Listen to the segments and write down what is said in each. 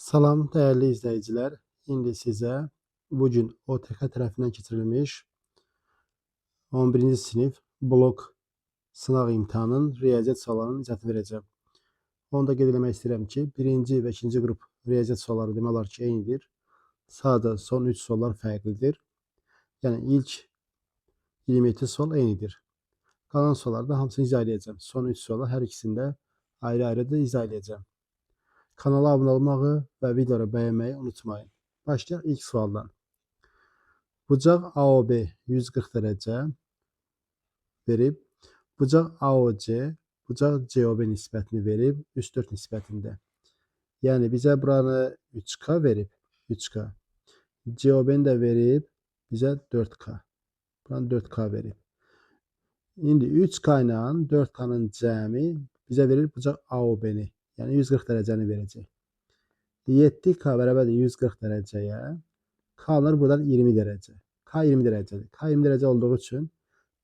Salam dəyərli izləyicilər. İndi sizə bu gün OTK tərəfindən keçirilmiş 11-ci sinif blok sınaq imtahanının riyaziyyat suallarının izahatını verəcəm. Onu da qeyd eləmək istəyirəm ki, birinci və ikinci qrup riyaziyyat sualları demək olar ki, eynidir. Sadə son 3 suallar fərqlidir. Yəni ilk 27 sual eynidir. Qalan sualları da hamısını izah eləyəcəm. Son 3 sualı hər ikisində ayrı-ayrı da izah eləyəcəm. Kanala abunə olmağı və videoları bəyənməyi unutmayın. Başlayaq ilk sualdan. Bucaq AOB 140 dərəcə verib, bucaq AOC, bucaq COB nisbətini verib, 3-4 nisbətində. Yəni bizə buranı 3K verib, 3K. COB-ni də verib bizə 4K. Buranı 4K verib. İndi 3K ilə 4K-nın cəmi bizə verir bucaq AOB-ni. Yəni 140 dərəcəni verəcək. 7K bərabərdir 140 dərəcəyə. K alınır buradan 20 dərəcə. K 20 dərəcədir. K 20 dərəcə olduğu üçün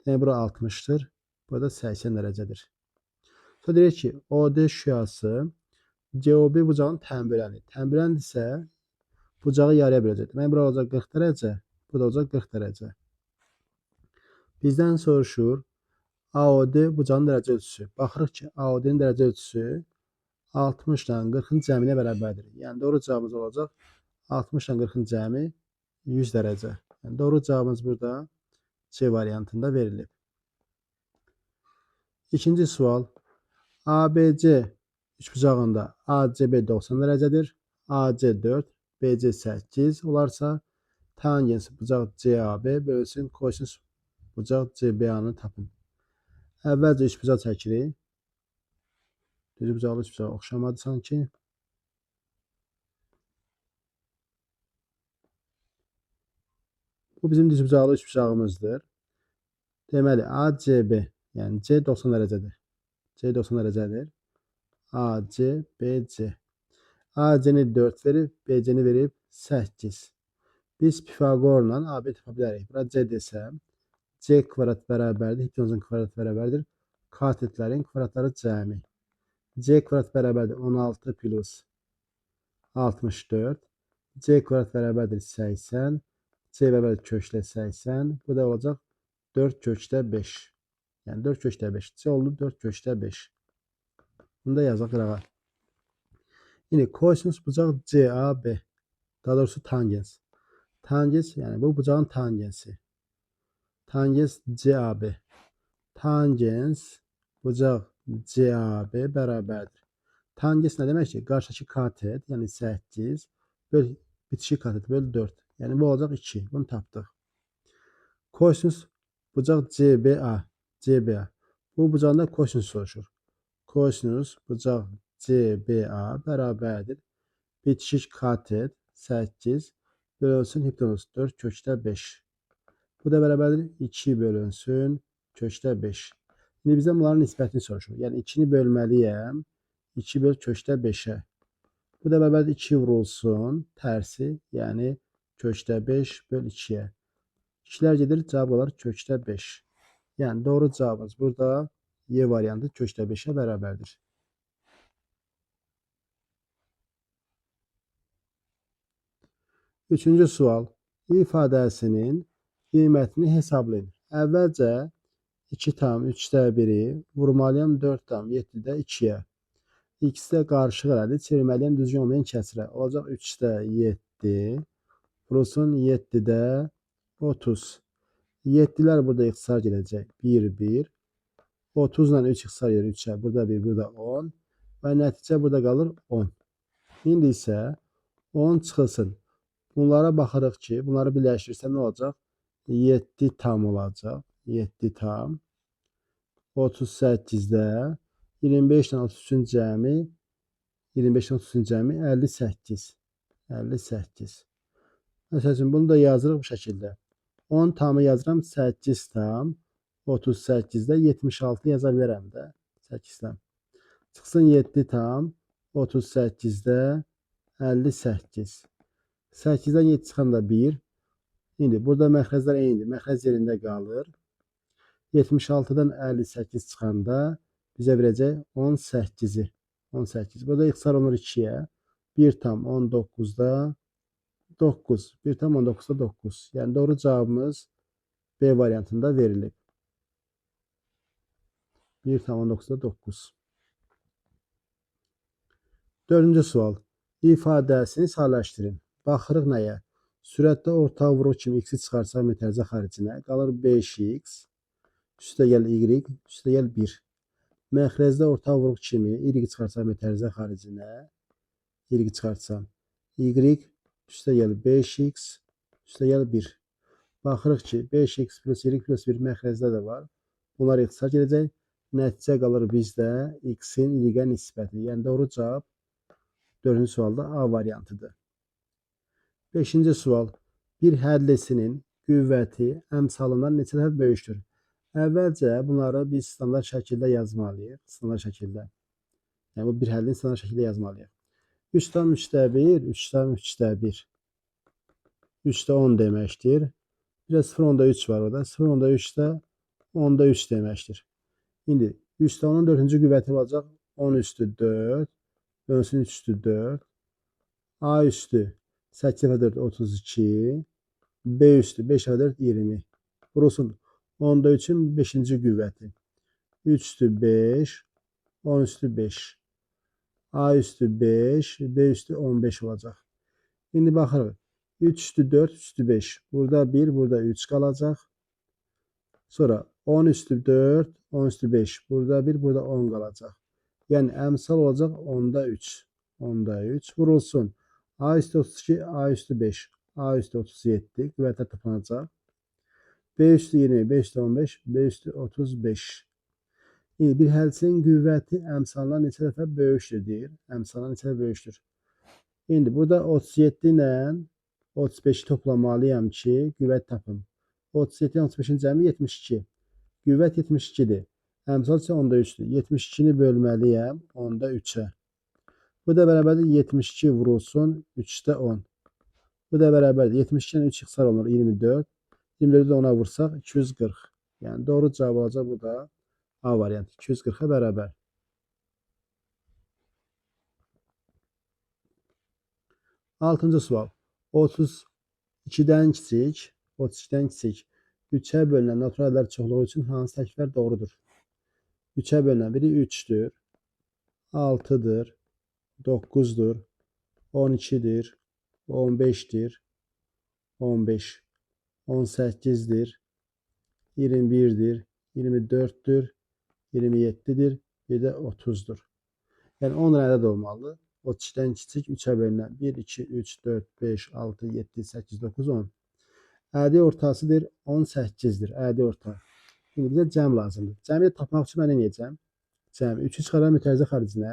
demək bura 60-dır. Burada 80 dərəcədir. Sonra deyir ki, OD şüası COB bucağının tənböləni. Tənböləndirsə bucağı yarıya böləcək. Demək bura olacaq 40 dərəcə, bu da olacaq 40 dərəcə. Bizdən soruşur AOD bucağının dərəcə ölçüsü. Baxırıq ki, AOD-nin dərəcə ölçüsü 60 ilə 40-ın cəminə bərabərdir. Yəni doğru cavabımız olacaq 60 ilə 40-ın cəmi 100 dərəcə. Yəni doğru cavabımız burada C variantında verilib. İkinci sual. ABC üçbucağında ACB 90 dərəcədir. AC 4, BC 8 olarsa tangens bucaq CAB bölsün kosinus bucaq CBA-nı tapın. Əvvəlcə üçbucaq çəkirik. Düzbucaqlı üçbucağa oxşamadı sanki. Bu bizim düzbucaqlı üçbucağımızdır. Deməli ACB, yəni C 90 dərəcədir. C 90 dərəcədir. AC, BC. AC-ni 4 verib, BC-ni verib 8. Biz Pifaqorla AB tapa bilərik. Bura C desəm, C kvadrat bərabərdir, hipotenuzun kvadratı bərabərdir. Katetlərin kvadratları cəmi. C kvadrat bərabərdir 16 plus 64. C kvadrat bərabərdir 80. C bərabərdir köklə 80. Bu da olacaq 4 kökdə 5. Yəni 4 kökdə 5. C oldu 4 kökdə 5. Bunu da yazaq qırağa. İndi kosinus bucaq CAB. Daha doğrusu tangens. Tangens, yəni bu bucağın tangensi. Tangens CAB. Tangens bucaq CAB bərabərdir. Tangens nə deməkdir? Qarşıdakı katet, yəni 8 böl bitişik katet böl 4. Yəni bu olacaq 2. Bunu tapdıq. Kosinus bucaq CBA. CBA. Bu bucağında kosinus soruşur. Kosinus bucaq CBA bərabərdir. Bitişik katet 8 bölünsün hipotenuz 4 kökdə 5. Bu da bərabərdir 2 bölünsün kökdə 5. İndi bizdən bunların nisbətini soruşur. Yəni 2-ni bölməliyəm. 2 böl kökdə 5-ə. Bu da bərabərdir 2 vurulsun tərsi, yəni kökdə 5 böl 2-yə. 2-lər gedir, cavab olar kökdə 5. Yəni doğru cavabımız burada Y variantı kökdə 5-ə bərabərdir. Üçüncü sual. İfadəsinin qiymətini hesablayın. Əvvəlcə 2,3-də 1-i vurmalıyam 4,7-də 2-yə. X də qarışıq elədi. Çevirməliyəm düzgün olmayan kəsrə. Olacaq 3-də 7 vurulsun 7-də 30. 7-lər burada ixtisar gedəcək. 1, 1. 30 ilə 3 ixtisar gedir 3-ə. Burada 1, burada 10. Və nəticə burada qalır 10. İndi isə 10 çıxılsın. Bunlara baxırıq ki, bunları birləşdirsəm nə olacaq? 7 tam olacaq. 7 tam. 38-də 25 ilə 33-ün cəmi 25 ilə 33-ün cəmi 58. 58. Məsəl üçün, bunu da yazırıq bu şəkildə. 10 tamı yazıram 8 tam. 38-də 76 yaza bilərəm də. 8 tam. Çıxsın 7 tam. 38-də 58. 8-dən 7 çıxanda 1. İndi burada məxrəclər eynidir. Məxrəc yerində qalır. 76-dan 58 çıxanda bizə verəcək 18-i. 18. Burada ixtisar olunur 2-yə. 1,19-da 9. 1,19-da 9. Yəni doğru cavabımız B variantında verilib. 1,19-da 9. Dördüncü sual. İfadəsini sadələşdirin. Baxırıq nəyə? Sürətdə ortaq vuruq kimi x-i çıxarsaq mütərzə xaricinə qalır 5x, üstə gəl y, üstə gəl 1. Məxrəcdə ortaq vuruq kimi y çıxarsaq mütərzə xaricinə, y çıxartsam y, üstə gəl 5x, üstə gəl 1. Baxırıq ki, 5x plus y plus 1 məxrəcdə də var. Bunlar ixtisar gedəcək. Nəticə qalır bizdə x-in y-ə nisbəti. Yəni doğru cavab dördüncü sualda A variantıdır. Beşinci sual. Bir hədlisinin qüvvəti əmsalından neçə dəfə böyükdür? Əvvəlcə bunları biz standart şəkildə yazmalıyıq. Standart şəkildə. Yəni bu bir həllini standart şəkildə yazmalıyıq. 3,3-də 1, 3,3-də 1. 3-də 10 deməkdir. Bir də 0,3 var orada. 0,3 də 10-da 3 deməkdir. İndi 3-də 10-un 4-cü qüvvəti olacaq 10 üstü 4, bölünsün 3 üstü 4. A üstü 8 dəfə 4, 32. B üstü 5 dəfə 4, 20. Vurulsun 10-da 3-ün 5-ci qüvvəti. 3 üstü 5, 10 üstü 5. A üstü 5, B üstü 15 olacaq. İndi baxırıq. 3 üstü 4, 3 üstü 5. Burada 1, burada 3 qalacaq. Sonra 10 üstü 4, 10 üstü 5. Burada 1, burada 10 qalacaq. Yəni əmsal olacaq 10-da 3. 10-da 3 vurulsun. A üstü 32, A üstü 5. A üstü 37. Qüvvətlər toplanacaq. B üstü 20, B üstü 15, B üstü 35. İndi bir həlçinin qüvvəti əmsalından neçə dəfə böyükdür deyir. Əmsalından neçə dəfə böyükdür. İndi burada 37 ilə 35-i toplamalıyam ki, qüvvət tapım. 37 ilə 35-in cəmi 72. Qüvvət 72-dir. Əmsal isə 10-da 3-dür. 72-ni bölməliyəm 10-da 3-ə. Bu da bərabərdir 72 vurulsun 3-də 10. Bu da bərabərdir 72 ilə 3 ixtisar olunur 24. 24-ü də 10-a vursaq 240. Yəni doğru cavab olacaq bu da A variantı 240-a bərabər. Altıncı sual. 32-dən kiçik, 32-dən kiçik 3-ə bölünən natural ədədlər çoxluğu üçün hansı təkliflər doğrudur? 3-ə bölünən biri 3-dür, 6-dır, 9-dur, 12-dir, 15-dir, 15, 18-dir, 21-dir, 24-dür, 27-dir, bir də 30-dur. Yəni 10 ədəd olmalıdır. 32-dən kiçik 3-ə bölünən 1, 2, 3, 4, 5, 6, 7, 8, 9, 10. Əldə ortasıdır 18-dir. Əldə orta. İndi bizə cəm lazımdır. Cəmi də tapmaq üçün mən nə edəcəm? Cəmi 3-ü çıxaram mütərzə xaricinə.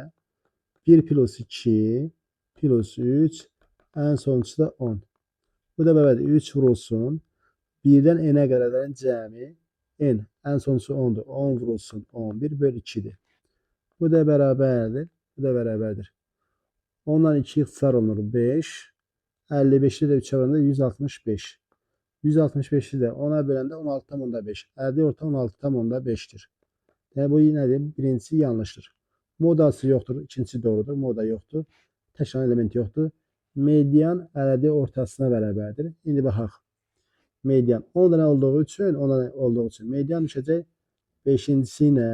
1 plus 2 plus 3 ən sonuncusu da 10. Bu da bərabərdir 3 vurulsun. 1-dən n-ə qədər ədədlərin cəmi n ən sonuncusu 10-dur. 10 vurulsun 11 böl 2-dir. Bu da bərabərdir. Bu da bərabərdir. 10-dan 2 ixtisar olunur 5. 55-i də 3-ə vuranda 165. 165-i də 10-a böləndə 16,5. Əldə orta 16,5-dir. Yəni bu nədir? Birincisi yanlışdır. Modası yoxdur. İkincisi doğrudur. Moda yoxdur. Təkrarlanan element yoxdur. Median əldə ortasına bərabərdir. İndi baxaq. Median 10 dənə olduğu üçün, 10 dənə olduğu üçün median düşəcək 5-incisi ilə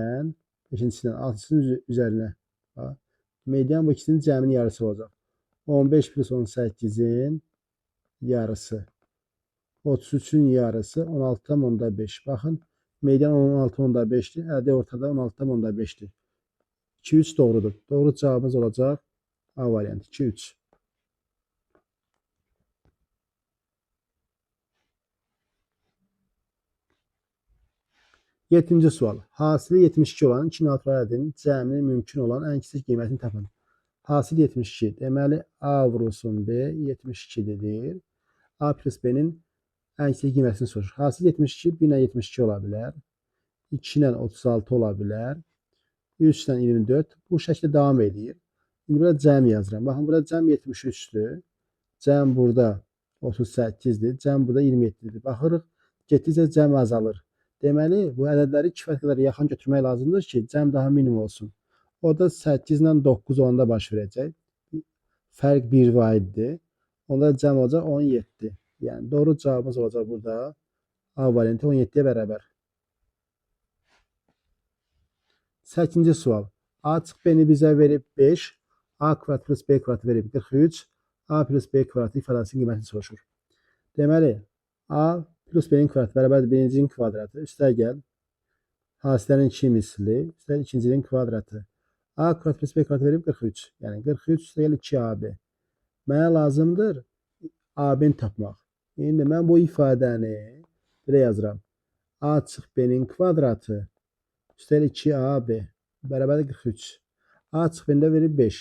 5-incisi ilə 6-sının üzərinə. Bax. Median bu ikisinin cəminin yarısı olacaq. 15 plus 18-in yarısı. 33-ün yarısı 16,5. Baxın, median 16,5-dir. Əldə ortada 16,5-dir. 2, 3 doğrudur. Doğru cavabımız olacaq A variantı 2, 3. Yeddinci sual. Hasili 72 olan 2 natural ədədin cəminin mümkün olan ən kiçik qiymətini tapın. Hasil 72. Deməli, A vurulsun B 72-dir deyir. A plus B-nin ən kiçik qiymətini soruşur. Hasil 72 1 ilə 72 ola bilər. 2 ilə 36 ola bilər. 3 ilə 24. Bu şəkildə davam edir. İndi burada cəm yazıram. Baxın, burada cəm 73-dür. Cəm burada 38-dir. Cəm burada 27-dir. Baxırıq, getdikcə cəm azalır. Deməli, bu ədədləri kifayət qədər yaxın götürmək lazımdır ki, cəm daha minimum olsun. O da 8 ilə 9 olanda baş verəcək. Fərq 1 vahiddir. Onda cəm olacaq 17. Yəni doğru cavabımız olacaq burada A variantı 17-yə bərabər. 8-ci sual. A çıx B-ni bizə verib 5, A kvadrat plus B kvadratı verib 43, A plus B kvadratı ifadəsinin qiymətini soruşur. Deməli, A plus B-nin kvadratı bərabərdir birincinin kvadratı, üstə gəl, hasilənin 2 misli, üstə ikincinin kvadratı. A kvadrat plus B kvadratı verib 43. Yəni 43 üstə gəl 2AB. Mənə lazımdır AB-ni tapmaq. İndi mən bu ifadəni belə yazıram. A çıx B-nin kvadratı üstə gəl 2AB bərabərdir 43. A çıx B-ni də verib 5.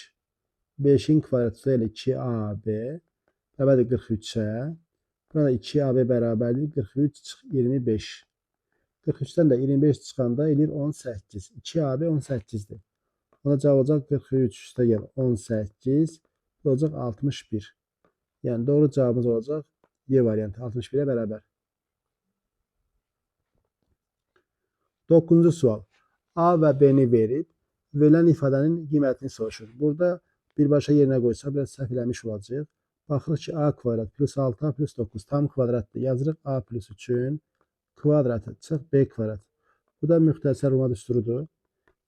5-in kvadratı üstə gəl 2AB bərabərdir 43-ə. Burada 2AB bərabərdir 43 çıx 25. 43-dən də 25 çıxanda eləyir 18. 2AB 18-dir. Ona cavab olacaq 43 üstə gəl 18. Bu olacaq 61. Yəni doğru cavabımız olacaq Y variantı 61-ə bərabər. 9-cu sual. A və B-ni verib, verilən ifadənin qiymətini soruşur. Burada birbaşa yerinə qoysaq biraz səhv eləmiş olacaq. Baxırıq ki, A kvadrat plus 6A plus 9 tam kvadratdır. Yazırıq A plus 3-ün kvadratı çıx B kvadrat. Bu da müxtəsər vurma düsturudur.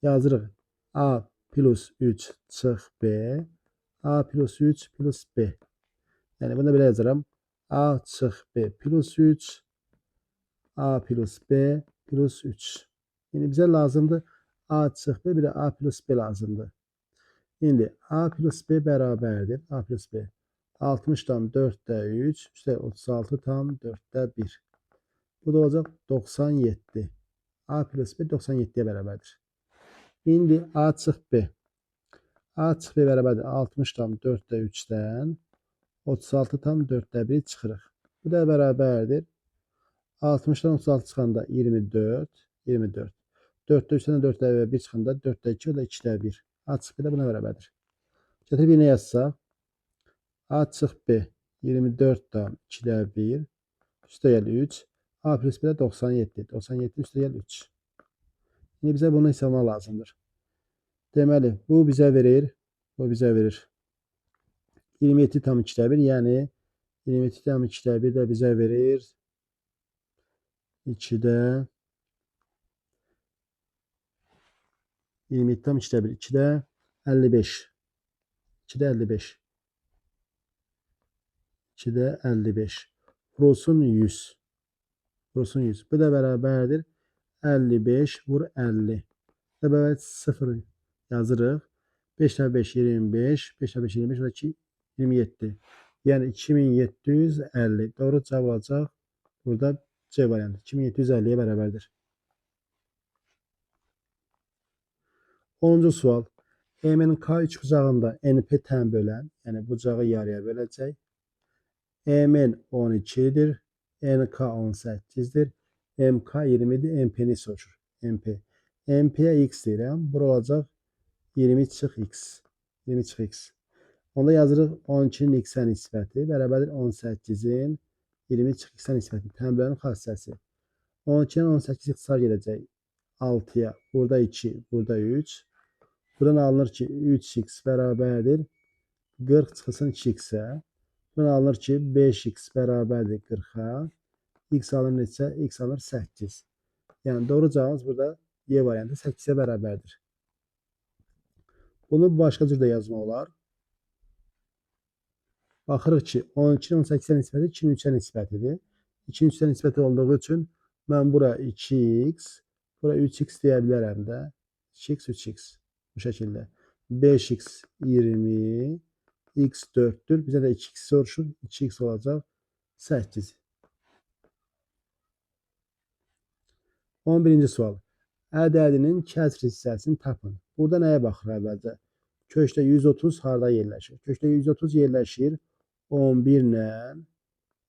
Yazırıq A plus 3 çıx B, A plus 3 plus B. Yəni bunu belə yazıram. A çıx B plus 3, A plus B plus 3. Yəni bizə lazımdır A çıx B, bir də A plus B lazımdır. İndi A plus B bərabərdir. A plus B 60 tam 4-də 3, üstə 36 tam 4-də 1. Bu da olacaq 97. A plus B 97-yə bərabərdir. İndi A çıx B. A çıx B bərabərdir 60 tam 4-də 3-dən 36 tam 4-də 1 çıxırıq. Bu da bərabərdir. 60-dan 36 çıxanda 24, 24. 4-də 3-dən 4-də 1 çıxanda 4-də 2, o da 2-də 1. A çıx B də buna bərabərdir. Gətirib yenə yazsaq. A çıx B 24 tam 2-də 1, üstə gəl 3. A plus B də 97. 97 üstə gəl 3. İndi bizə bunu hesablamaq lazımdır. Deməli, bu bizə verir. Bu bizə verir. 27 tam 2-də 1, yəni 27 tam 2-də 1 də bizə verir. 2-də 27 tam 2-də 1, 2-də 55. 2-də 55. 2-də 55. Vurulsun 100. Vurulsun 100. Bu da bərabərdir. 55 vur 50. Bu da bərabər 0 yazırıq. 5 dəfə 5 25. 5 dəfə 5 25. Bu da 2, 27. Yəni 2750. Doğru cavab olacaq. Burada C variantı. 2750-yə bərabərdir. 10-cu sual. MNK üçbucağında NP tən bölən, yəni bucağı yarıya böləcək. MN 12-dir. NK 18-dir. MK 20-dir. MP-ni soruşur. MP. MP-yə X deyirəm. Bura olacaq 20 çıx X. 20 çıx X. Onda yazırıq 12-nin X-ə nisbəti bərabərdir 18-in 20 çıx X-ə nisbəti. Tən bölən xassəsi. 12-nin 18 ixtisar gedəcək 6-ya. Burada 2, burada 3. Buradan alınır ki 3x bərabərdir 40 çıxılsın 2x-ə. Buradan alınır ki 5x bərabərdir 40-a. X alınır neçə? X alınır 8. Yəni doğru cavabımız burada Y variantı 8-ə bərabərdir. Bunu başqa cür də yazmaq olar. Baxırıq ki 12-nin 18-ə nisbəti 2-nin 3-ə nisbətidir. 2-nin 3-ə nisbəti olduğu üçün mən bura 2x, bura 3x deyə bilərəm də. 2x, 3x bu şəkildə. 5x 20, x 4-dür. Bizə də 2x soruşur. 2x olacaq 8. 11-ci sual. Ədədinin kəsr hissəsini tapın. Burada nəyə baxırıq əvvəlcə? Kökdə 130 harda yerləşir? Kökdə 130 yerləşir 11 ilə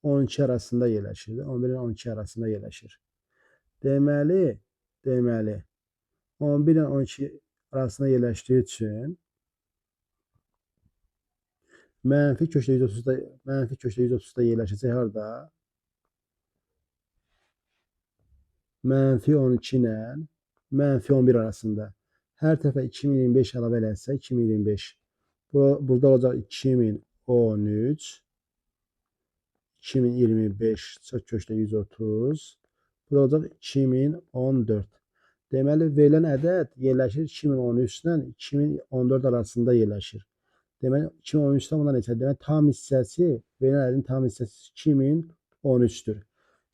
12 arasında yerləşir. 11 ilə 12 arasında yerləşir. Deməli, 11 ilə 12 arasında yerləşdiyi üçün mənfi kökdə 130-da mənfi kökdə 130-da yerləşəcək harda? Mənfi 12 ilə mənfi 11 arasında. Hər tərəfə 2025 əlavə eləsə 2025. Burada olacaq 2013. 2025 çıx kökdə 130. Burada olacaq 2014. Deməli, verilən ədəd yerləşir 2013 ilə 2014 arasında yerləşir. Deməli, 2013-dən bundan neçə? Deməli, tam hissəsi, verilən ədədin tam hissəsi 2013-dür.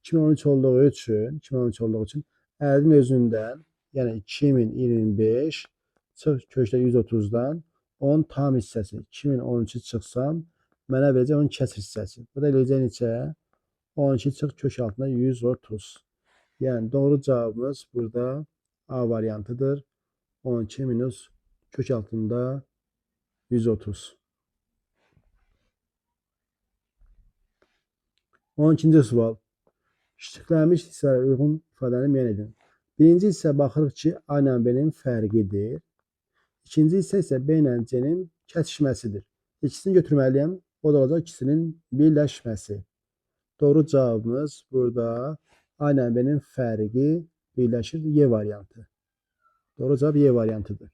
2013 olduğu üçün, 2013 olduğu üçün ədədin özündən, yəni 2025 çıx kökdə 130-dan 10 tam hissəsi 2013-ü çıxsam, mənə verəcək onun kəsr hissəsi. Bu da eləyəcək neçə? 12 çıx kök altında 130. Yəni, doğru cavabımız burada A variantıdır. 12 minus kök altında 130. 12-ci sual. Ştriklənmiş hissələrə uyğun ifadəni müəyyən edin. Birinci hissə baxırıq ki, A ilə B-nin fərqidir. İkinci hissə isə B ilə C-nin kəsişməsidir. İkisini götürməliyəm. O da olacaq ikisinin birləşməsi. Doğru cavabımız burada A ilə B-nin fərqi birləşir Y variantı. Doğru cavab Y variantıdır.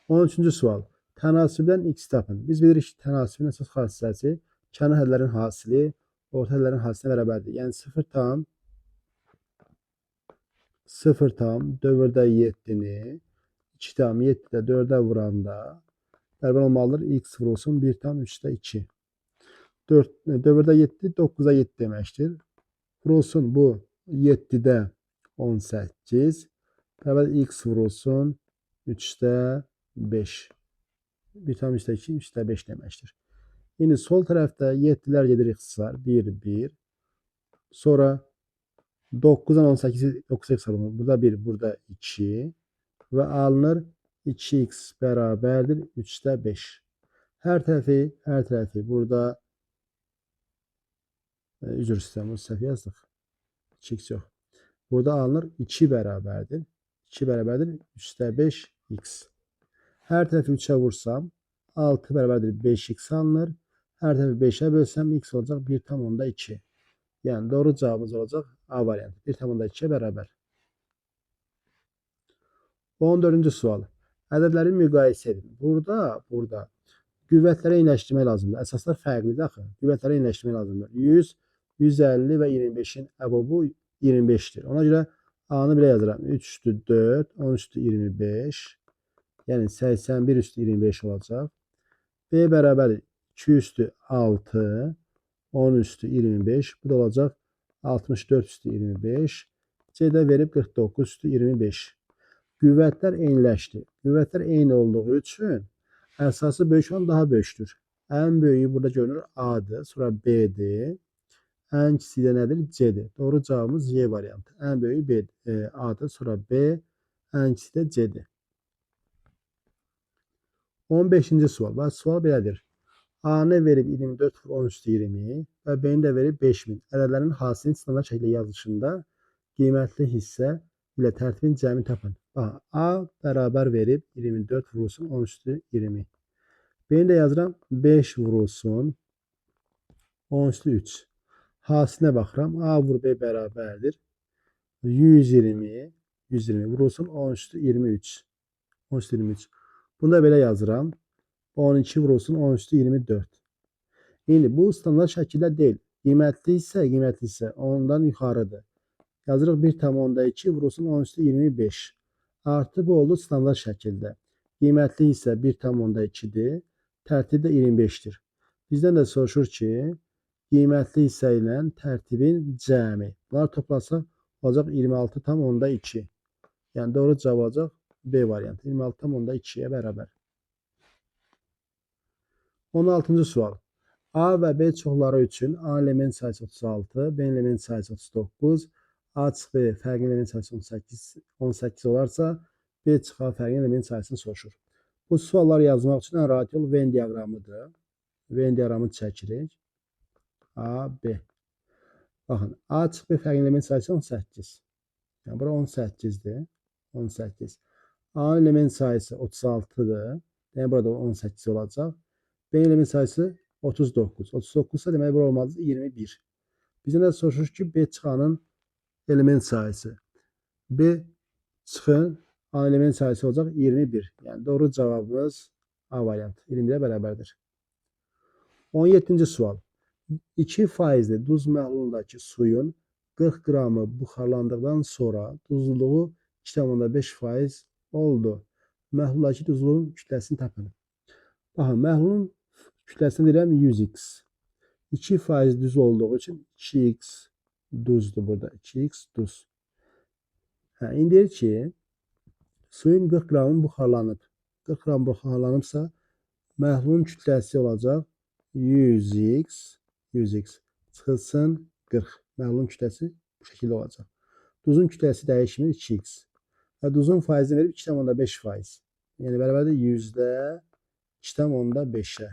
13-cü sual. Tənasibdən X tapın. Biz bilirik ki, tənasibin əsas xassəsi kənar hədlərin hasili orta hədlərin hasilinə bərabərdir. Yəni 0,0,4-də 7-ni 2,7-də 4-ə vuranda bərabər olmalıdır. X vurulsun 1,3-də 2. 4-də 7, 9-da 7 deməkdir. Vurulsun bu 7-də 18. Bərabər X vurulsun 3-də 5. 1,3-də 2, 3-də 5 deməkdir. İndi sol tərəfdə 7-lər gedir ixtisar. 1, 1. Sonra 9-dan 18, 9 ixtisar olunur. Burada 1, burada 2. Və alınır 2x bərabərdir 3-də 5. Hər tərəfi burada üzr istəyirəm, bunu səhv yazdıq. 2x yox. Burada alınır 2 bərabərdir. 2 bərabərdir 3-də 5x. Hər tərəfi 3-ə vursam 6 bərabərdir 5x alınır. Hər tərəfi 5-ə bölsəm x olacaq 1,2. Yəni doğru cavabımız olacaq A variantı. 1,2-yə bərabər. 14-cü sual. Ədədləri müqayisə edin. Burada qüvvətləri eyniləşdirmək lazımdır. Əsaslar fərqlidir axı. Qüvvətləri eyniləşdirmək lazımdır. 100, 150 və 25-in əbobu 25-dir. Ona görə A-nı belə yazıram. 3 üstü 4, 10 üstü 25. Yəni 81 üstü 25 olacaq. B bərabər 2 üstü 6, 10 üstü 25. Bu da olacaq 64 üstü 25. C də verib 49 üstü 25. Qüvvətlər eyniləşdi. Qüvvətlər eyni olduğu üçün əsası böyük olan daha böyükdür. Ən böyüyü burada görünür A-dır, sonra B-dir. Ən kiçiyi də nədir? C-dir. Doğru cavabımız Y variantı. Ən böyüyü B, A-dır, sonra B, ən kiçiyi də C-dir. 15-ci sual. Bax, sual belədir. A-nı verib 24 vur 10 üstü 20 və B-ni də verib 5000. Ədədlərin hasilini standart şəkildə yazılışında qiymətli hissə ilə tərtibin cəmini tapın. Bax, A bərabər verib 24 vurulsun 10 üstü 20. B-ni də yazıram 5 vurulsun 10 üstü 3. Hasilinə baxıram. A vur B bərabərdir. 120, 120 vurulsun 10 üstü 23. 10 üstü 23. Bunu da belə yazıram. 12 vurulsun 10 üstü 24. İndi bu standart şəkildə deyil. Qiymətli isə ondan yuxarıdır. Yazırıq 1,2 vurulsun 10 üstü 25. Artı bu oldu standart şəkildə. Qiymətli isə 1,2-dir. Tərtib də 25-dir. Bizdən də soruşur ki, qiymətli hissə ilə tərtibin cəmi. Bunları toplasaq olacaq 26,2. Yəni doğru cavab olacaq B variantı. 26,2-yə bərabər. 16-cı sual. A və B çoxları üçün A element sayısı 36, B element sayısı 39, A çıx B fərqli element sayısı 18 olarsa, B çıx A fərqli element sayısını soruşur. Bu sualları yazmaq üçün ən rahat yol Venn diaqramıdır. Venn diaqramını çəkirik. A, B. Baxın, A çıx B fərqli element sayısı 18. Yəni, bura 18-dir. 18. A element sayısı 36-dır. Yəni, burada 18 olacaq. B element sayısı 39. 39 isə demək, bura olmalıdır 21. Bizdən də soruşur ki, B çıxanın element sayısı. B çıxın A element sayısı olacaq 21. Yəni doğru cavabımız A variantı 21-ə bərabərdir. 17-ci sual. 2 faizli duz məhlulundakı suyun 40 qramı buxarlandıqdan sonra duzluluğu 2,5% oldu. Məhluldakı duzun kütləsini tapın. Baxın, məhlulun kütləsini deyirəm 100x. 2% düz olduğu üçün 2x duzdur burada. 2x duz. Hə, indi deyir ki, suyun 40 qramı buxarlanıb. 40 qram buxarlanıbsa, məhlulun kütləsi olacaq 100x, 100x çıxılsın 40. Məhlulun kütləsi bu şəkildə olacaq. Duzun kütləsi dəyişmir 2x. Və duzun faizini verib 2,5%. Yəni bərabərdir %2,5-ə.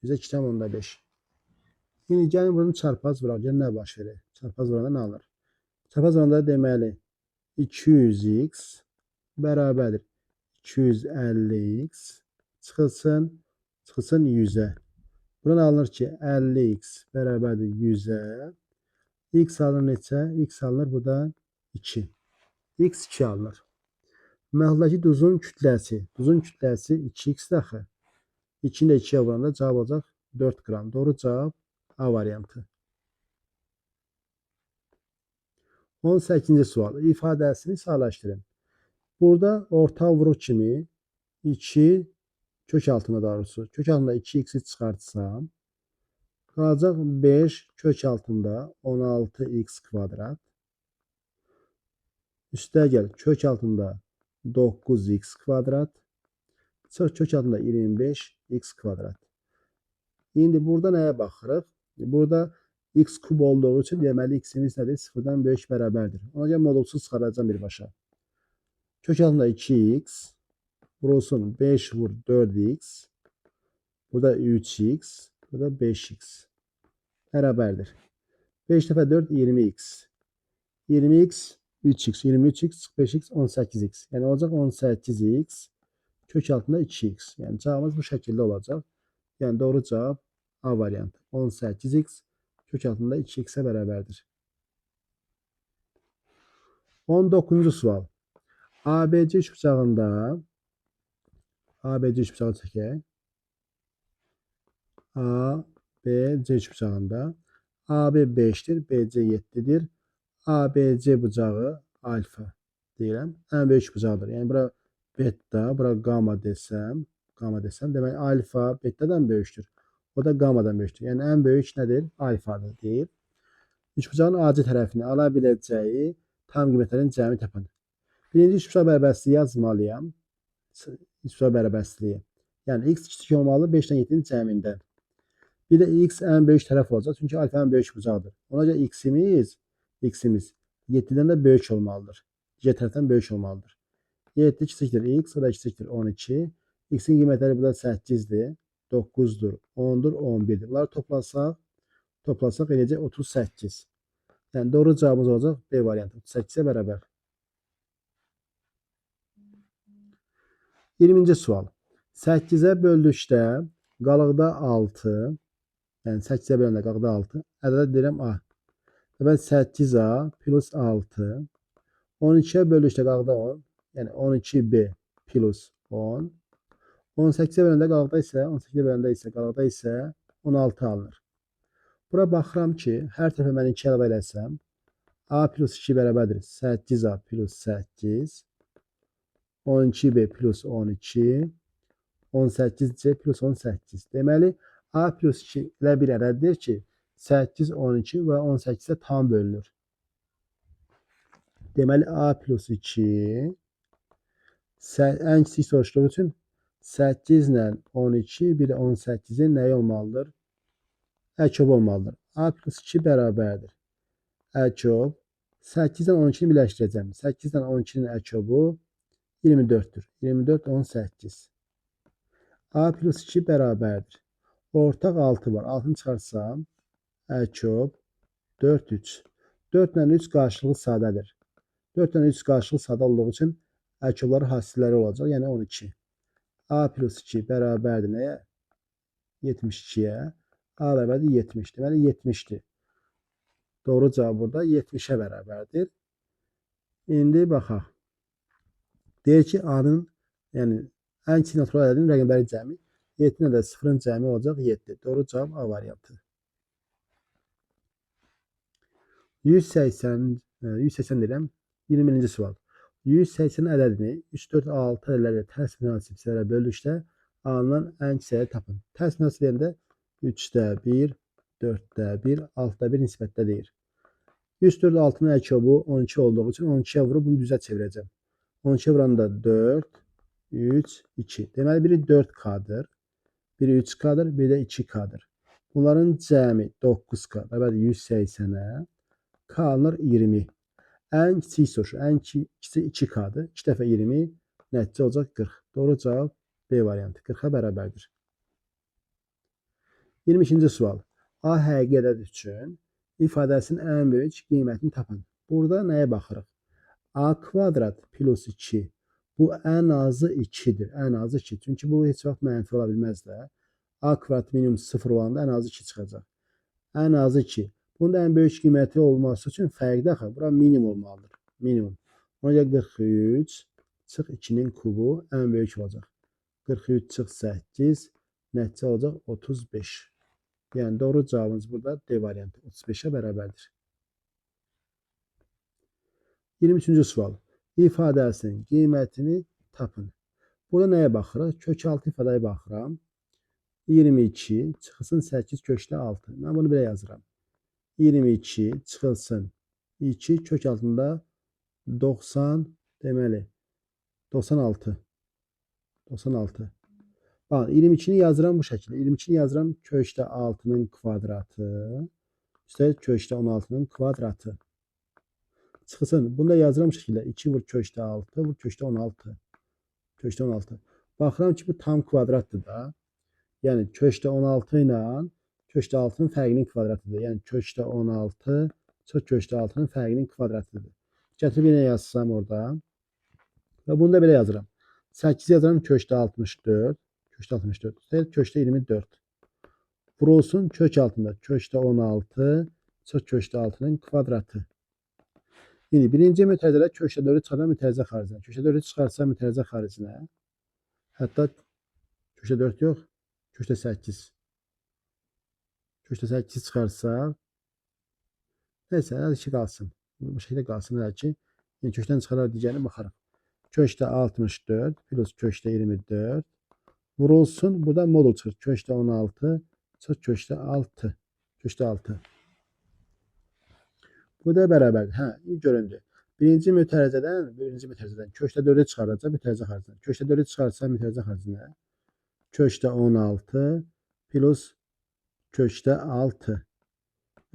%2,5. İndi gəlin bunu çarpaz vuraq. Gəlin nə baş verir? Çarpaz vuranda nə alır? Çarpaz vuranda deməli 200x bərabərdir 250x çıxılsın 100-ə. Buradan alınır ki 50x bərabərdir 100-ə. X alınır neçə? X alınır buradan 2. X 2 alınır. Məhluldakı duzun kütləsi. Duzun kütləsi 2x axı. 2-ni də 2-yə vuranda cavab olacaq 4 qram. Doğru cavab A variantı. 18-ci sual. İfadəsini sadələşdirin. Burada orta vuruq kimi 2 kök altında doğrusu. Kök altında 2x-i çıxartsam qalacaq 5 kök altında 16x kvadrat. Üstə gəl kök altında 9x kvadrat. Çıx kök altında 25x kvadrat. İndi burada nəyə baxırıq? Burada x kub olduğu üçün deməli x-imiz nədir? 0-dan böyük bərabərdir. Ona görə modulsuz çıxaracağam birbaşa. Kök altında 2x vurulsun 5 vur 4x. Burada 3x. Burada 5x. Bərabərdir. 5 dəfə 4 20x. 20x 3x, 23x, 5x, 18x. Yəni olacaq 18x kök altında 2x. Yəni cavabımız bu şəkildə olacaq. Yəni doğru cavab A variantı. 18x kök altında 2x-ə bərabərdir. 19-cu sual. ABC üçbucağında ABC üçbucağı çəkək. ABC üçbucağında AB 5-dir, BC 7-dir. ABC bucağı alfa deyirəm. Ən böyük bucaqdır. Yəni bura beta, bura qama desəm, demək alfa betadan böyükdür. O da qamadan böyükdür. Yəni ən böyük nədir? Alfadır deyir. Üçbucağın AC tərəfini ala biləcəyi tam qiymətlərin cəmi tapın. Birinci üçbucaq bərabərsizliyi yazmalıyam. Üçbucaq bərabərsizliyi. Yəni x kiçik olmalı 5 ilə 7-nin cəmindən. Bir də x ən böyük tərəf olacaq. Çünki alfa ən böyük bucaqdır. Ona görə x-imiz 7-dən də böyük olmalıdır. Digər tərəfdən böyük olmalıdır. 7 kiçikdir x, o da kiçikdir 12. X-in qiymətləri burada 8-dir, 9-dur, 10-dur, 11-dir. Bunları toplasaq eləyəcək 38. Yəni doğru cavabımız olacaq B variantı. 38-ə bərabər. 20-ci sual. 8-ə böldükdə qalıqda 6, yəni 8-ə böləndə qalıqda 6, ədədə deyirəm A. Deməli 8A plus 6, 12-ə böldükdə qalıqda 10, yəni 12B plus 10, 18-ə böləndə qalıqda isə, 18-ə böləndə isə qalıqda isə 16 alınır. Bura baxıram ki, hər tərəfə mən 2 əlavə eləsəm, A plus 2 bərabərdir 8A plus 8, 12B plus 12, 18C plus 18. Deməli, A plus 2 elə bir ədəddir ki, 8, 12 və 18-ə tam bölünür. Deməli, A plus 2 ən kiçik soruşduğu üçün 8 ilə 12, bir də 18-in nəyi olmalıdır? Əkob olmalıdır. A plus 2 bərabərdir. Əkob 8 ilə 12-ni birləşdirəcəm. 8 ilə 12-nin əkobu 24-dür. 24, 18. A plus 2 bərabərdir. Ortaq 6 var. 6-nı çıxarsam, əkob 4, 3. 4 ilə 3 qarşılığı sadədir. 4 ilə 3 qarşılığı sadə olduğu üçün əkobları hasilləri olacaq. Yəni 12. A plus 2 bərabərdir nəyə? 72-yə. A bərabərdir 70. Deməli 70-dir. Doğru cavab burada 70-ə bərabərdir. İndi baxaq. Deyir ki, A-nın, yəni ən kiçik natural ədədin rəqəmləri cəmi 7 ilə də 0-ın cəmi olacaq 7. Doğru cavab A variantı. 180, 180 deyirəm, 21-ci sual. 180 ədədini 3, 4, 6 ədədləri tərs münasib hissələrə böldükdə alınan ən kiçik ədədi tapın. Tərs münasib deyəndə 3-də 1, 4-də 1, 6-da 1 nisbətdə deyir. 3, 4, 6-nın əkobu 12 olduğu üçün 12-yə vurub bunu düzə çevirəcəm. 12-yə vuranda 4, 3, 2. Deməli, biri 4K-dır, biri 3K-dır, biri də 2K-dır. Bunların cəmi 9K, bərabərdir 180-ə, K alınır 20. Ən kiçik soruşur. Ən kiçik 2K-dır. 2 dəfə 20, nəticə olacaq 40. Doğru cavab B variantı. 40-a bərabərdir. 22-ci sual. A həqiqi ədəd üçün ifadəsinin ən böyük qiymətini tapın. Burada nəyə baxırıq? A kvadrat plus 2. Bu ən azı 2-dir. Ən azı 2. Çünki bu heç vaxt mənfi ola bilməz də. A kvadrat minimum 0 olanda ən azı 2 çıxacaq. Ən azı 2. Bunun da ən böyük qiyməti olması üçün fərqli axı. Bura minimum olmalıdır. Minimum. Ona görə 43 çıx 2-nin kubu ən böyük olacaq. 43 çıx 8 nəticə olacaq 35. Yəni doğru cavabımız burada D variantı 35-ə bərabərdir. 23-cü sual. İfadəsinin qiymətini tapın. Burada nəyə baxırıq? Kök 6 ifadəyə baxıram. 22 çıxılsın 8 kökdə 6. Mən bunu belə yazıram. 22 çıxılsın 2 kök altında 90 deməli 96. 96. Bax, 22-ni yazıram bu şəkildə. 22-ni yazıram kökdə 6-nın kvadratı. Üstəlik kökdə 16-nın kvadratı. Çıxılsın. Bunu da yazıram bu şəkildə. 2 vur kökdə 6 vur kökdə 16. Kökdə 16. Baxıram ki, bu tam kvadratdır da. Yəni kökdə 16 ilə kökdə 6-nın fərqinin kvadratıdır. Yəni kökdə 16 çıx kökdə 6-nın fərqinin kvadratıdır. Gətirib yenə yazsam orada. Və bunu da belə yazıram. 8 yazıram kökdə 64. Kökdə 64. Üstəlik kökdə 24. Vurulsun kök altında. Kökdə 16 çıx kökdə 6-nın kvadratı. İndi birinci mütərəzədə kökdə 4-ü çıxaran mütərəzə xaricinə. Kökdə 4-ü çıxarsa mütərəzə xaricinə. Hətta kökdə 4 yox, kökdə 8. Kökdə 8 çıxarsa, neysə, hələ ki qalsın. Bu şəkildə qalsın hələ ki. Yəni, kökdən çıxarar digərini baxarıq. Kökdə 64 plus kökdə 24 vurulsun. Burada modul çıxır. Kökdə 16 çıx kökdə 6. Kökdə 6. Bu da bərabərdir. Hə, göründü. Birinci mütərəzədən kökdə 4-ü çıxaracaq mütərəzə xaricinə. Kökdə 4-ü çıxarsa mütərəzə xaricinə. Kökdə 16 plus kökdə 6.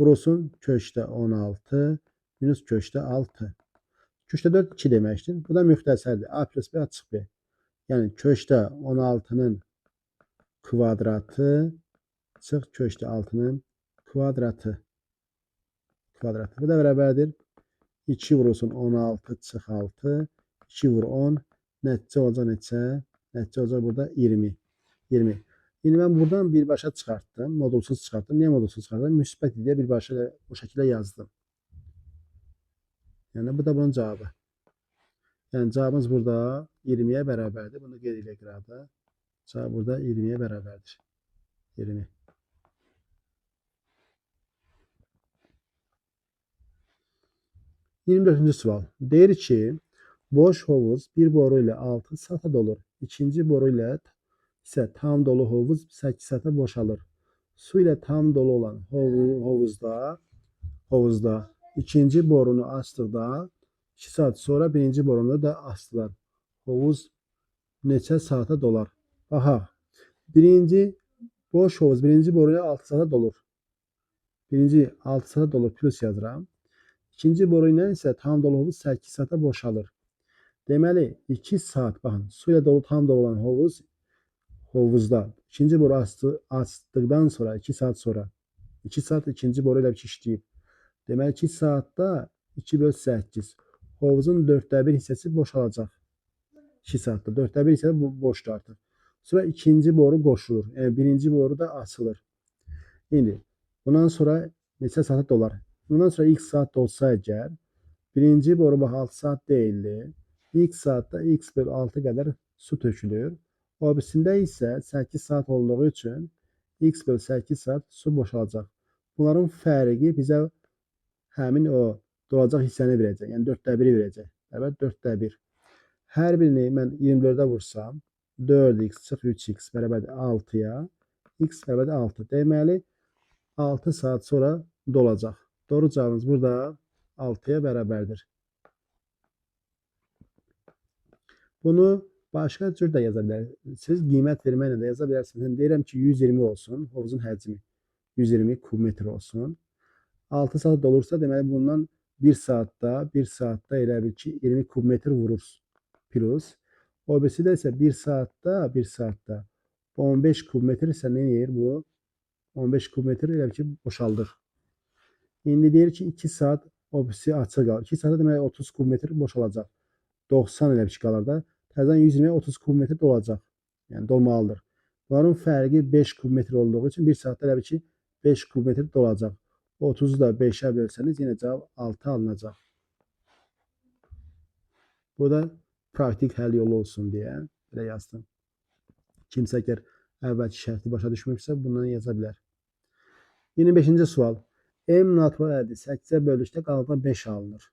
Vurulsun kökdə 16 minus kökdə 6. Kökdə 4 2 deməkdir. Bu da müxtəsərdir. A plus B açıq B. Yəni kökdə 16-nın kvadratı çıx kökdə 6-nın kvadratı. Kvadratı. Bu da bərabərdir. 2 vurulsun 16 çıx 6. 2 vur 10. Nəticə olacaq neçə? Nəticə olacaq burada 20. 20. İndi mən buradan birbaşa çıxartdım. Modulsuz çıxartdım. Niyə modulsuz çıxartdım? Müsbət deyə birbaşa bu şəkildə yazdım. Yəni bu da bunun cavabı. Yəni cavabımız burada 20-yə bərabərdir. Bunu qeyd eləyək qıraqda. Cavab burada 20-yə bərabərdir. 20. 24-cü sual. Deyir ki, boş hovuz bir boru ilə 6 saata dolur. İkinci boru ilə isə tam dolu hovuz 8 saata boşalır. Su ilə tam dolu olan hovuzda ikinci borunu açdıqda 2 saat sonra birinci borunu da açdılar. Hovuz neçə saata dolar? Baxaq. Birinci boş hovuz birinci boru ilə 6 saata dolur. Birinci 6 saata dolur plus yazıram. İkinci boru ilə isə tam dolu hovuz 8 saata boşalır. Deməli 2 saat baxın su ilə dolu tam dolu olan hovuzda ikinci boru açdıqdan sonra 2 saat sonra 2 saat ikinci boru ilə işləyib. Deməli 2 saatda 2 böl 8 hovuzun 4də 1 hissəsi boşalacaq. 2 saatda 4də 1 hissəsi boşdur artıq. Sonra ikinci boru qoşulur. Yəni birinci boru da açılır. İndi bundan sonra neçə saata dolar? Bundan sonra ilk saat dolsa əgər birinci boru bax 6 saat deyildi. X saatda x bölü 6 qədər su tökülür. O birisində isə 8 saat olduğu üçün x bölü 8 saat su boşalacaq. Bunların fərqi bizə həmin o dolacaq hissəni verəcək. Yəni 4-də 1-i verəcək. Bərabər 4-də 1. Hər birini mən 24-ə vursam 4x çıx 3x bərabərdir 6-ya. X bərabərdir 6. Deməli 6 saat sonra dolacaq. Doğru cavabımız burada 6-ya bərabərdir. Bunu başqa cür də yaza bilərsiniz. Qiymət verməklə də yaza bilərsiniz. Deyirəm ki, 120 olsun. Hovuzun həcmi 120 kubmetr olsun. 6 saat dolursa, deməli bundan 1 saatda elə bil ki, 20 kubmetr vurur plus. O birisi də isə 1 saatda 15 kubmetr isə nə edir bu? 15 kubmetr elə bil ki, boşaldır. İndi deyir ki, 2 saat o birisi açıq qalır. 2 saatda deməli 30 kubmetr boşalacaq. 90 elə bir ki qalır da. Təzədən 120-yə 30 kubmetr dolacaq. Yəni dolmalıdır. Bunların fərqi 5 kubmetr olduğu üçün 1 saatda elə bil ki 5 kubmetr dolacaq. 30-u da 5-ə bölsəniz yenə cavab 6 alınacaq. Bu da praktik həll yolu olsun deyə belə yazdım. Kimsə əgər əvvəlki şərti başa düşmürsə bundan yaza bilər. 25-ci sual. M natural ədədi 8-ə böldükdə qalıqdan 5 alınır.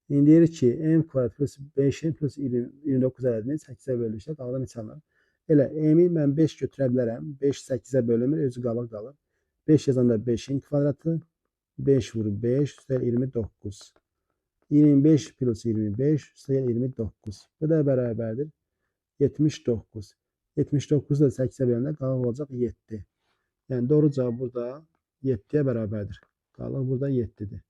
İndi deyir ki, m kvadrat plus 5m plus 29 ədədini 8-ə böldükdə qalıqdan neçə alınır? Elə m-i mən 5 götürə bilərəm. 5 8-ə bölünmür, özü qalıq qalır. 5 yazanda 5-in kvadratı, 5 vurur 5, üstəgəl 29. 25 plus 25, üstəgəl 29. Bu da bərabərdir 79. 79 da 8-ə böləndə qalıq olacaq 7. Yəni doğru cavab burada 7-yə bərabərdir. Qalıq burada 7-dir.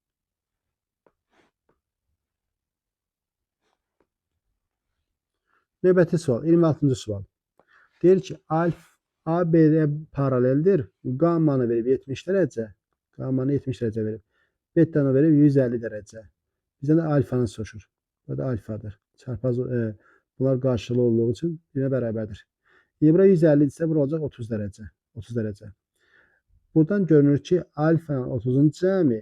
Növbəti sual, 26-cı sual. Deyir ki, alfa AB-yə paraleldir. Qammanı verib 70 dərəcə. Qammanı 70 dərəcə verib. Betanı verib 150 dərəcə. Bizdən də alfanı soruşur. Bu da alfadır. Çarpaz, bunlar qarşılıqlı olduğu üçün birinə bərabərdir. İndi bura 150 isə bura olacaq 30 dərəcə. 30 dərəcə. Buradan görünür ki, alfa ilə 30-un cəmi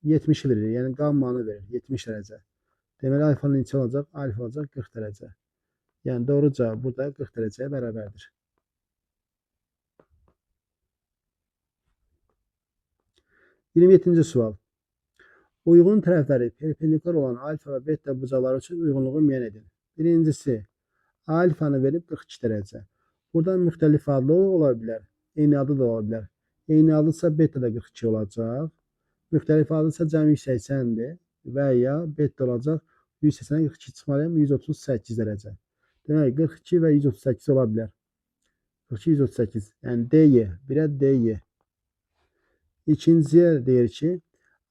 70-i verir. Yəni qammanı verir. 70 dərəcə. Deməli, alfanın neçə olacaq? Alfa olacaq 40 dərəcə. Yəni doğru cavab burada 40 dərəcəyə bərabərdir. 27-ci sual. Uyğun tərəfləri perpendikular olan alfa və beta bucaqları üçün uyğunluğu müəyyən edin. Birincisi, alfanı verib 42 dərəcə. Buradan müxtəlif adlı ola bilər, eyni adlı da ola bilər. Eyni adlısa beta da 42 olacaq. Müxtəlif adlısa cəmi 180-dir və ya beta olacaq 180-dən 42 çıxmalıyam 138 dərəcə. Demək 42 və 138 ola bilər. 42, 138. Yəni DY, 1-ə DY. İkinciyə deyir ki,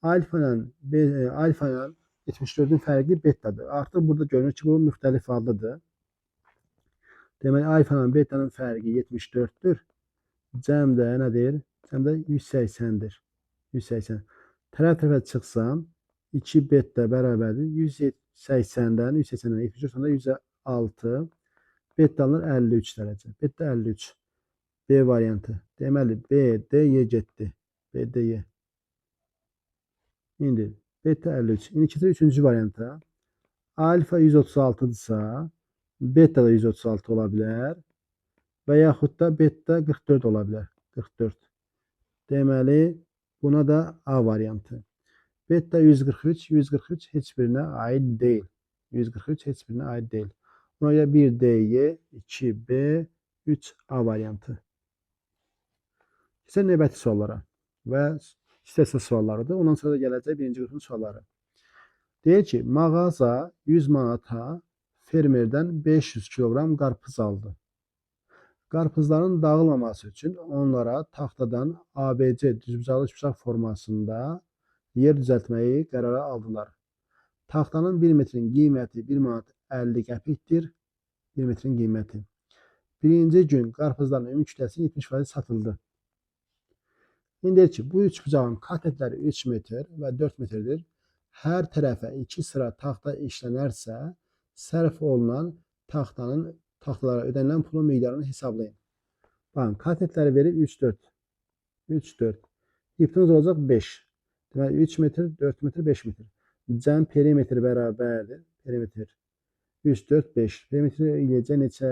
alfa ilə 74-ün fərqi betadır. Artıq burada görünür ki, bu müxtəlif adlıdır. Deməli, alfa ilə betanın fərqi 74-dür. Cəm də nədir? Cəm də 180-dir. 180. Tərəf-tərəfə çıxsam, 2 beta bərabərdir. 180-dən 74-dən 106. Beta alınır 53 dərəcə. Beta 53. B variantı. Deməli, B, D, Y getdi. B, D, Y. İndi beta 53. İndi keçirik üçüncü varianta. Alfa 136-dırsa, beta da 136 ola bilər. Və yaxud da beta 44 ola bilər. 44. Deməli, buna da A variantı. Beta 143, 143 heç birinə aid deyil. 143 heç birinə aid deyil. Buna görə 1 D, 2 B, 3 A variantı. Keçək növbəti suallara və istehsal suallarıdır. Ondan sonra da gələcək birinci qrupun sualları. Deyir ki, mağaza 100 manata fermerdən 500 kiloqram qarpız aldı. Qarpızların dağılmaması üçün onlara taxtadan ABC düzbucaqlı üçbucaq formasında yer düzəltməyi qərara aldılar. Taxtanın 1 metrin qiyməti 1 manat 50 qəpikdir. 1 metrin qiyməti. Birinci gün qarpızların ümumi kütləsi 70% satıldı. İndi deyir ki, bu üçbucağın katetləri 3 metr və 4 metrdir. Hər tərəfə 2 sıra taxta işlənərsə, sərf olunan taxtalara ödənilən pulun miqdarını hesablayın. Baxın, katetləri verib 3, 4. 3, 4. Hipotenuz olacaq 5. Deməli, 3 metr, 4 metr, 5 metr. Cəm perimetr bərabərdir. Perimetr. 3, 4, 5. Perimetri eləyəcək neçə?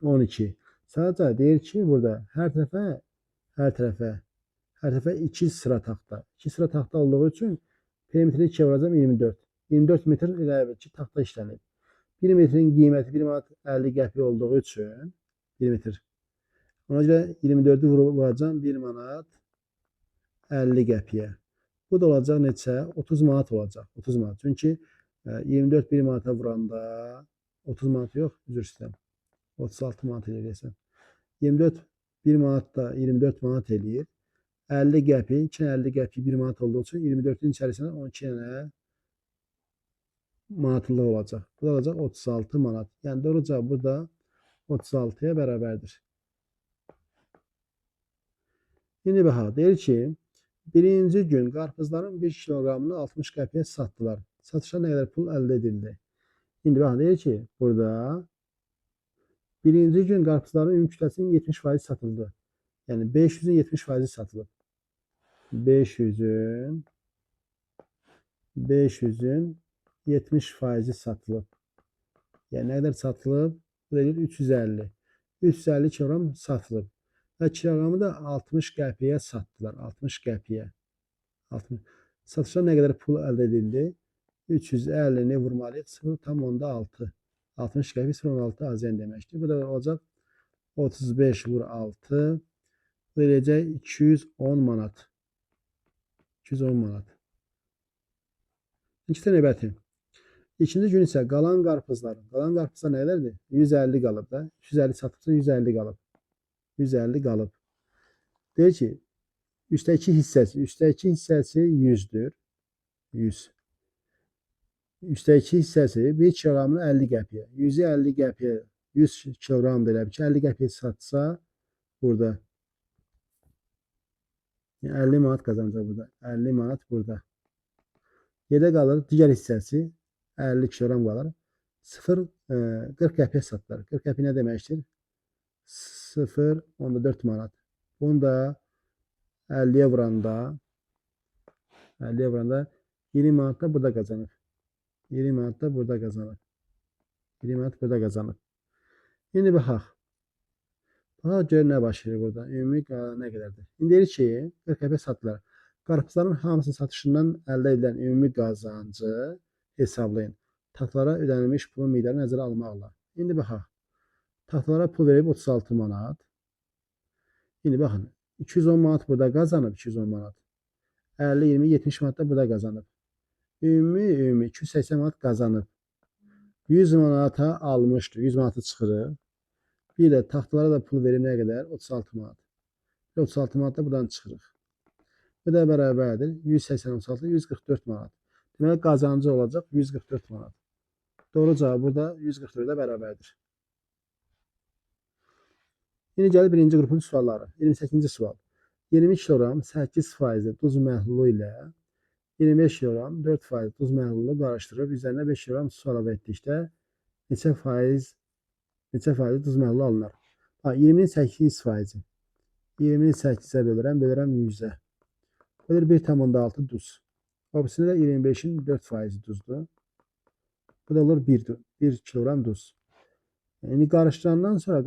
12. Sadəcə deyir ki, burada hər tərəfə 2 sıra taxta. 2 sıra taxta olduğu üçün perimetrini 2-yə vuracam 24. 24 metr elə bil ki, taxta işlənib. 1 metrin qiyməti 1 manat 50 qəpik olduğu üçün 1 metr. Ona görə 24-ü vuracam 1 manat 50 qəpiyə. Bu da olacaq neçə? 30 manat olacaq. 30 manat. Çünki 24 1 manata vuranda 30 manat yox, üzr istəyirəm. 36 manat eləyirsən. 24 1 manat da 24 manat eləyir. 50 qəpik, 2 50 qəpik 1 manat olduğu üçün 24-ün içərisində 12 dənə manatlıq olacaq. Bu da olacaq 36 manat. Yəni doğru cavab burada 36-ya bərabərdir. İndi baxaq, deyir ki, birinci gün qarpızların 1 kiloqramını 60 qəpiyə satdılar. Satışda nə qədər pul əldə edildi? İndi baxın, deyir ki, burada birinci gün qarpızların ümumi kütləsinin 70% satıldı. Yəni 500-ün 70% satılıb. 500-ün 70% satılıb. Yəni nə qədər satılıb? Bu da eləyir 350. 350 kiloqram satılıb. Və kiloqramı da 60 qəpiyə satdılar. 60 qəpiyə. 60. Satışda nə qədər pul əldə edildi? 350-ni vurmalıyıq. 0,6. 60 qəpik 0,6 AZN deməkdir. Bu da olacaq 35 vur 6. Bu eləyəcək 210 manat. 210 manat. İkinci növbəti. İkinci gün isə qalan qarpızlar. Qalan qarpızlar nə qədərdir? 150 qalıb da. 350 satıbsa 150 qalıb. 150 qalıb. Deyir ki, 3-də 2 hissəsi. 3-də 2 hissəsi 100-dür. 100. 3-də 2 hissəsi 1 kiloqramını 50 qəpiyə. 100-ü 50 qəpiyə, 100 kiloqram da elə bil ki, 50 qəpiyə satsa burada. Yəni 50 manat qazanacaq burada. 50 manat burada. Yerdə qalır digər hissəsi 50 kiloqram qalır. 0,40 qəpiyə satdılar. 40 qəpiyə nə deməkdir? 0,4 manat. Bunu da 50-yə vuranda 20 manat da burada qazanır. 20 manat da burada qazanır. 20 manat burada qazanır. İndi baxaq. Baxaq görək nə baş verir burada. Ümumi nə qədərdir? İndi deyir ki, 40 qəpiyə satdılar. Qarpızların hamısının satışından əldə edilən ümumi qazancı hesablayın. Taxtalara ödənilmiş pulun miqdarını nəzərə almaqla. İndi baxaq. Taxtalara pul verib 36 manat. İndi baxın. 210 manat burada qazanıb. 210 manat. 50, 20, 70 manat da burada qazanıb. Ümumi 280 manat qazanıb. 100 manata almışdı. 100 manatı çıxırıq. Bir də taxtalara da pul verib nə qədər? 36 manat. 36 manat da buradan çıxırıq. Bu da bərabərdir. 180, 36, 144 manat. Deməli, qazancı olacaq 144 manat. Doğru cavab burada 144-ə bərabərdir. İndi gəlir birinci qrupun sualları. 28-ci sual. 20 kiloqram 8% duz məhlulu ilə 25 kiloqram 4% duz məhlulu qarışdırıb üzərinə 5 kiloqram su əlavə etdikdə neçə faiz duz məhlulu alınır? 20-nin 8%. 20-ni 8-ə bölürəm, bölürəm 100-ə. Bölür 1,6 duz. O birisində də 25-in 4% duzdur. Bu da olur 1 kiloqram duz. İndi qarışdırandan sonra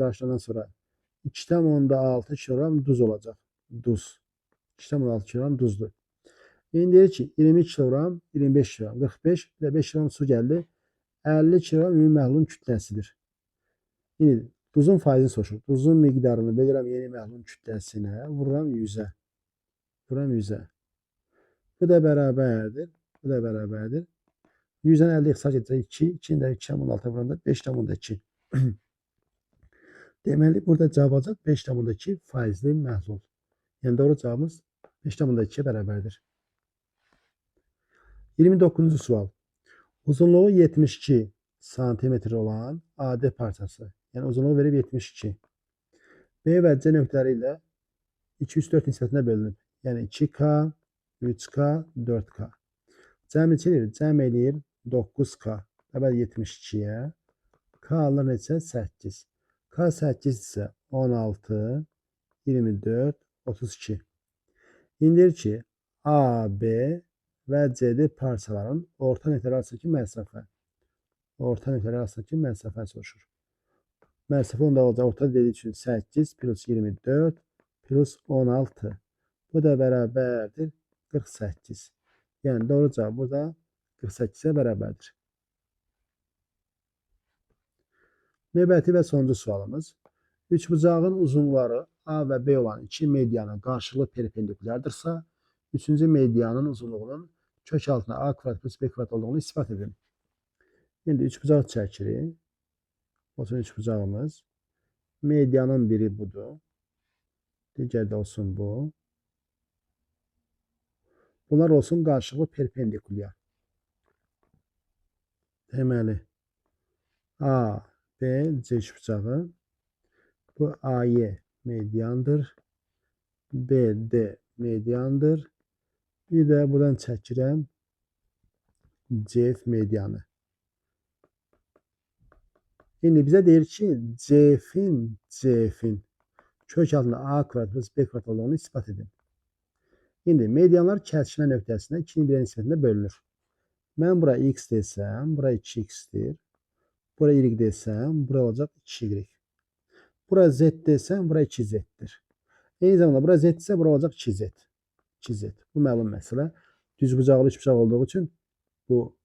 2,6 kiloqram duz olacaq. Duz. 2,6 kiloqram duzdur. İndi deyir ki, 20 kiloqram, 25 kiloqram, 45, bir də 5 kiloqram su gəldi. 50 kiloqram ümumi məhlulun kütləsidir. İndi duzun faizini soruşur. Duzun miqdarını bölürəm yeni məhlulun kütləsinə, vururam 100-ə. Vururam 100-ə. Bu da bərabərdir. Bu da bərabərdir. 100-dən 50 ixtisas edəcək 2, 2-ni də 2,6 vuranda 5,2. Deməli, burada cavab olacaq 5,2 faizli məhlul. Yəni, doğru cavabımız 5,2-yə bərabərdir. 29-cu sual. Uzunluğu 72 santimetr olan AD parçası. Yəni, uzunluğu verib 72. B və C nöqtələri ilə 2, 3, 4 nisbətinə bölünüb. Yəni, 2K, 3K, 4K. Cəm eləyir? Cəm eləyir 9K. Bərabər 72-yə. K alınır neçə? 8. K 8 isə 16, 24, 32. İndi deyir ki, A, B və CD parçaların orta nöqtələri arasındakı məsafə. Orta nöqtələr arasındakı məsafəni soruşur. Məsafə onda olacaq. Orta dediyi üçün 8 plus 24 plus 16. Bu da bərabərdir 48. Yəni doğru cavab burada 48-ə bərabərdir. Növbəti və sonuncu sualımız. Üçbucağın uzunluqları A və B olan iki medianın qarşılıqlı perpendikulyardırsa, üçüncü medianın uzunluğunun kök altında A kvadrat plus B kvadrat olduğunu ispat edin. İndi üçbucaq çəkirik. Olsun üçbucağımız. Medianın biri budur. Digər də olsun bu. Bunlar olsun qarşılıqlı perpendikulyar. Deməli, A, B, C üçbucağı. Bu AY mediandır. B, D mediandır. Bir də buradan çəkirəm CF medianı. İndi bizə deyir ki, CF-in kök altında A kvadrat plus B kvadrat olduğunu ispat edin. İndi medianlar kəsişmə nöqtəsində 2-nin 1-ə nisbətində bölünür. Mən bura x desəm, bura 2x-dir. Bura y desəm, bura olacaq 2y. Bura z desəm, bura 2z-dir. Eyni zamanda bura z isə bura olacaq 2z. 2z. Bu məlum məsələ. Düzbucaqlı üçbucaq olduğu üçün bu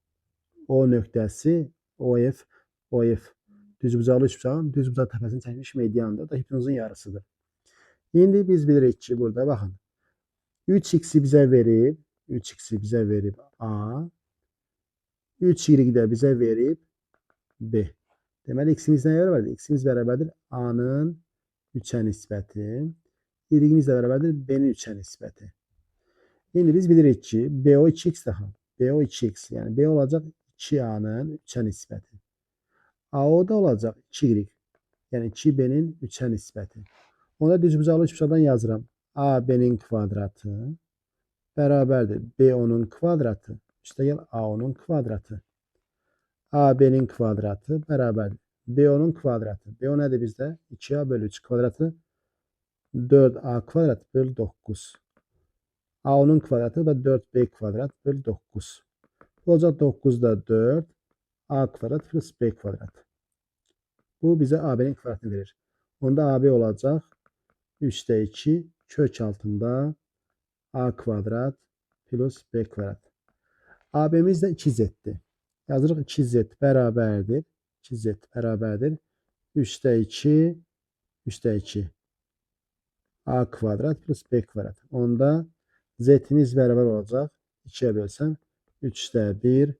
O nöqtəsi OF, OF düzbucaqlı üçbucağın düzbucaq təpəsini çəkmiş mediandır. O da hipotenuzun yarısıdır. İndi biz bilirik ki, burada baxın. 3x-i bizə verib, 3x-i bizə verib A, 3y də bizə verib B. Deməli, x-imiz nəyə bərabərdir? X-imiz bərabərdir A-nın 3-ə nisbəti. Y-imiz də bərabərdir B-nin 3-ə nisbəti. İndi biz bilirik ki, BO 2x daha. BO 2x. Yəni B olacaq 2A-nın 3-ə nisbəti. AO da olacaq 2y. Yəni 2B-nin 3-ə nisbəti. Onda düzbucaqlı üçbucaqdan yazıram. AB-nin kvadratı bərabərdir BO-nun kvadratı. Üstəgəl AO-nun kvadratı. AB-nin kvadratı bərabərdir BO-nun kvadratı. BO nədir bizdə? 2A bölü 3 kvadratı 4A kvadrat bölü 9. AO'nun kvadratı da 4B kvadrat bölü 9. Bu olacaq 9'da 4 A kvadrat plus B kvadrat. Bu bizə AB-nin kvadratını verir. Onda AB olacaq 3'də 2 kök altında A kvadrat plus B kvadrat. AB'miz də 2Z-dir. Yazırıq 2Z bərabərdir. 2Z bərabərdir. 3'də 2 3'də 2 A kvadrat plus B kvadrat. Onda Z-imiz bərabər olacaq. 2-yə bölsəm 3'də 1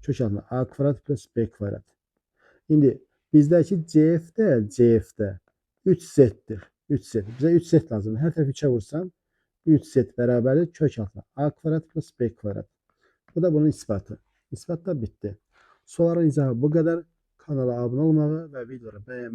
kök altında A kvadrat plus B kvadrat. İndi bizdəki CF-də 3Z-dir. 3Z. Bizə 3Z lazımdır. Hər tərəfi 3-ə vursam 3Z bərabərdir kök altında A kvadrat plus B kvadrat. Bu da bunun isbatı. İsbat da bitdi. Sualların izahı bu qədər. Kanala abunə olmağı və videoları bəyənməyi